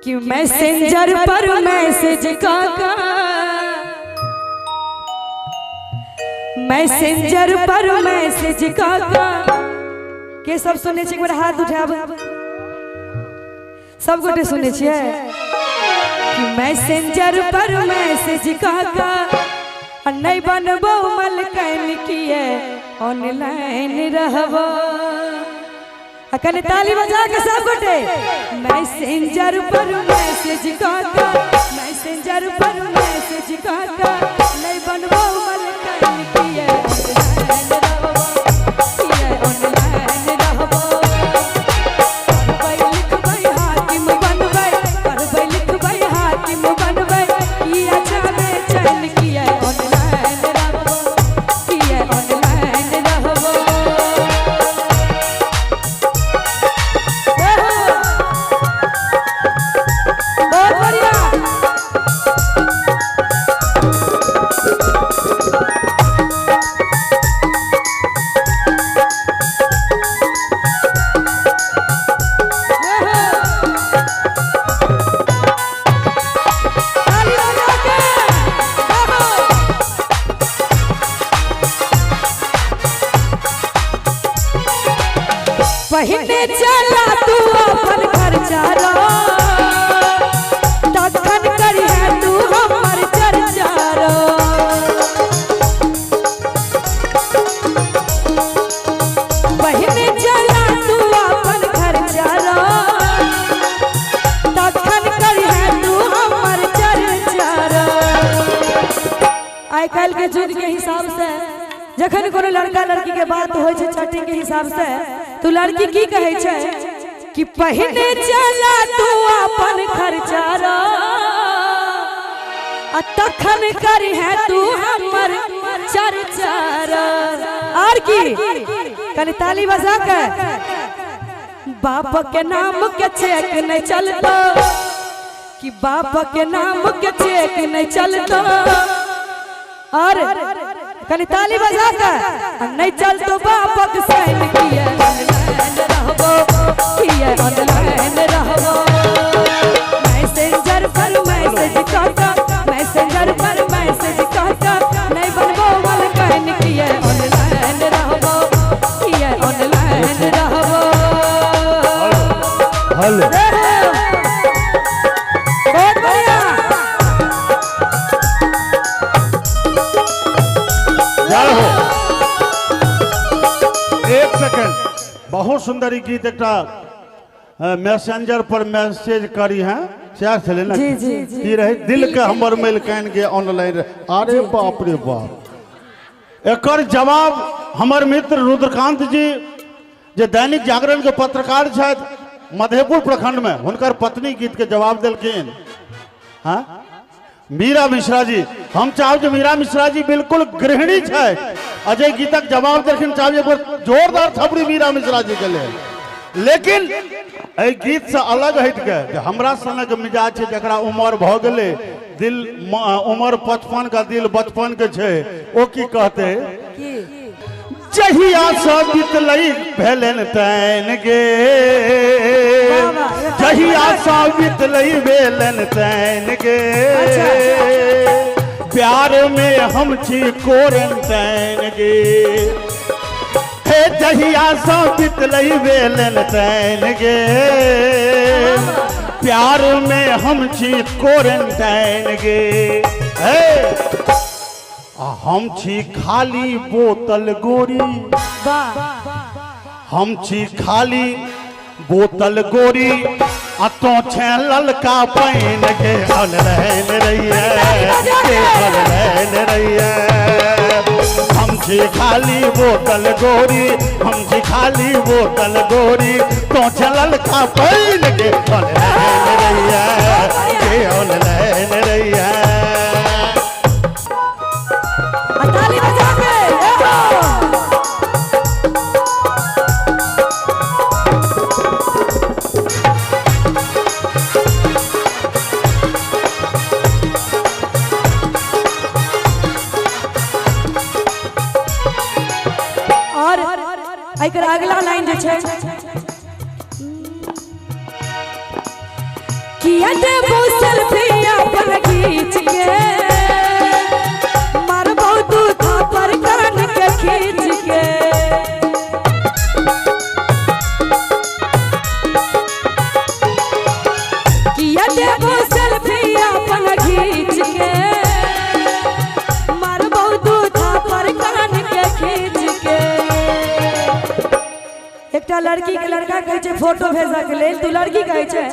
कि मैसेंजर पर मैसेज का मैसेंजर पर मैसेज का के सब सुने छी एक बार हाथ उठाब सब गोटे सुने छियै कि मैसेंजर पर मैसेज का आ नहीं बनबो मलकन किए ऑनलाइन रहबो। आ कने ताली बजा के सब गोटे मैसेंजर पर मैसेज का मैसेंजर पर मैसेज का नहीं बनबो मलकन किए ऑनलाइन रहबो किए ऑनलाइन रहबो। पढ़बै लिखबै हाकिम बनबै पढ़बै लिखबै हाकिम बनबै किया चाहबै चैन किए ऑनलाइन रहबो किए ऑनलाइन रहबो। बहुत बढ़िया। ताली बजा के आहो। पहिने चला तू अपन खर्चा रो तखन करिहे तू हमर चर्चा रो। पहिने चला तू अपन खर्चा रो तखन करिहे तू हमर चर्चा रो। आइ काल्हि के युग के हिसाब से जखन कोनो लड़का लड़की के बात होइ छै चैटिंग के हिसाब से तो लड़की की कहै छै कि पहिने चला तू अपन खर्चा रो आ तखन करिहे तू हमर चर्चा रो। आर की कनि ताली बजा के बाप के नाम के चेक नहीं चलतो कि बाप के नाम के चेक नहीं चलतो। और कनि ताली बजा के नहीं चलतो बापक साइन किए ऑनलाइन रहबो किए ऑनलाइन रहबो। मैसेंजर पर मैसेज काका मैसेंजर पर मैसेज काका नहीं बनबो मलकन किए ऑनलाइन रहबो किए ऑनलाइन रहबो। हेलो बहुत बढ़िया। जय हो। एक सेकंड, बहुत सुंदर ई गीत एकटा मैसेंजर पर मैसेज करी हैं सएह छलै ने? जी, जी, जी। की रहे दिल के हमर मलिकाइन के ऑनलाइन। अरे बाप रे बाप, एकर जवाब हमर मित्र रुद्रकांत जी जे दैनिक जागरण के पत्रकार छथि मधेपुर प्रखंड में, हुनकर पत्नी गीत के जवाब देलखिन। हाँ मीरा मिश्रा जी, हम चाहब जे मीरा मिश्रा जी बिल्कुल गृहिणी छथि, अजय गीतक जवाब देलखिन, चाहब जे एक बार जोरदार थपड़ी मीरा मिश्रा जी के लेल। लेकिन एहि गीत से अलग हटि के जे हमरा सनक मिजाज छै जकरा उमर भऽ गेलै, दिल उमर 55 का दिल बचपन के छै, ओ की कहतै? जहिया से बीतलै भेलन तैन गे, जहिया से बीतलै भेलन तैन गे, प्यार में हम छी क्वारंटाइन गे। हे जहिया से बीतलै भेलन तैन गे, प्यार में हम छी क्वारंटाइन गे। हे आ हम छी खाली बोतल गोरी, हम छी खाली बोतल गोरी, आ तो छे ललका पानि के ऑनलाइन रहिए के ऑनलाइन रहिए। हम छी खाली बोतल गोरी, हम छी खाली बोतल गोरी, तो छे ललका पानि के ऑनलाइन रहिए के ऑनलाइन रहिए। आ ताली बजा के आहो। और एकर अगला लाइन जे छै किया देबो सेल्फी अपन खींच के, मारबो तू थापर कान के खींच के। किया देबो सेल्फी अपन खींच के, मारबो तू थापर कान के खींच के। एकटा लड़की के लड़का कहै छै फोटो भेजऽ के लेल, तो लड़की कहै छै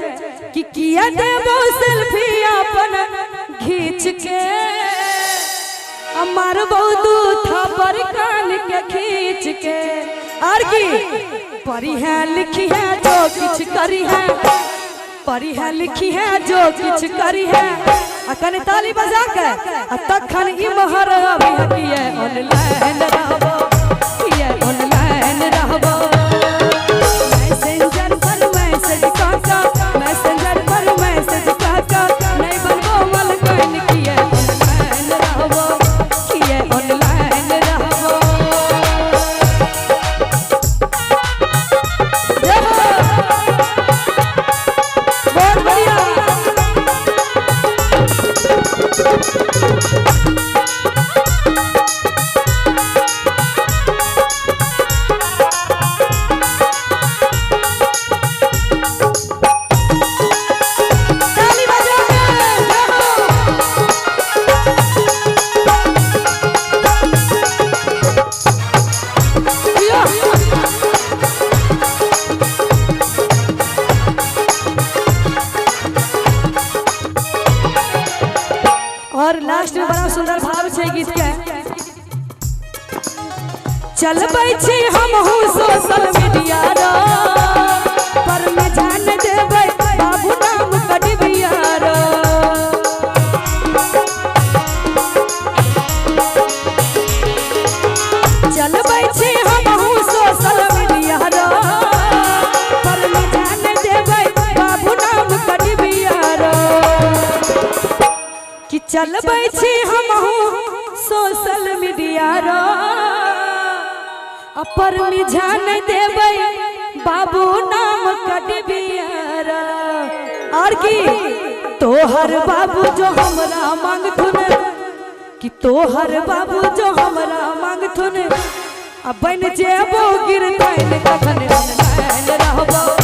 कि किया देबो सेल्फी अपन खींच के, मारबो दू थापर कान के खींच के। आर की पढ़ी है लिखी है जो किछ करी है, पढ़ी है लिखी है जो किछ करी है, आ कने ताली बजा के आ तखन इमहर अभी किए ऑनलाइन रहबो, किए ऑनलाइन रहबो। मैसेंजर पर मैसेज काका, मैसेंजर पर मैसेज काका, नहीं बनबो मलकन किए ऑनलाइन रहबो, किए ऑनलाइन रहबो। बहुत बढ़िया। ताली बजा के जय हो। या। और लास्ट में बड़ा सुंदर भाव छै गीत के। चलबै छी हमहू सोशल मीडिया रो, पर में जान देबै बाबू नाम कटिबिया रो। चलबै छी हमहू सोशल मीडिया रो, पर में जान देबै बाबू नाम कटिबिया रो। कि चलबै छी हमहू सोशल मीडिया रो, अपर मिझान देबै बाबू नाम कटिबिया रो। और की तोहर बाबू जो हमरा मांगथुन, कि तोहर बाबू जो हमरा मांगथुन, आ बन जेबो गिरतैन तखन ऑनलाइन रहबो।